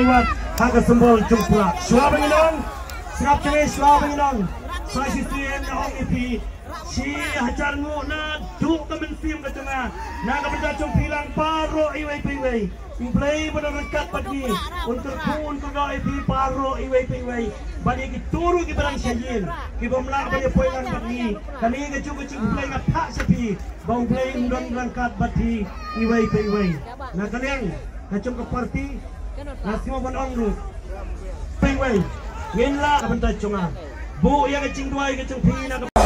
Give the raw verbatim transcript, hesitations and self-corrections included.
Ha ka symbol jong pla. Shuwa ba ngi long. Sngap kane shuwa ba ngi long. Sa shisien nga ong ïa phi. Shi hajar nguh naduh ka mynsiem ka jong nga. Na ka bynta jong phi lang baroh iwei pa iwei. U Blei ba don ryngkat bad ngi. Un kyrkhu un kyrdoh ïa phi baroh iwei pa iwei. Bad ïa kito ruh kiba dang sha ïing. Kiba ym lah ban ïa poi lang bad ngi. Kane ka juk ka juk U Blei nga phah sha phi. Ba U Blei un don ryngkat bad phi iwei pa iwei. Na ka liang ka jong ka party nga sngew ban ong ruh. Pa iwei. Ngin lah ka bynta jong nga. Buh ïa ka jingduwai ka jong phi na ka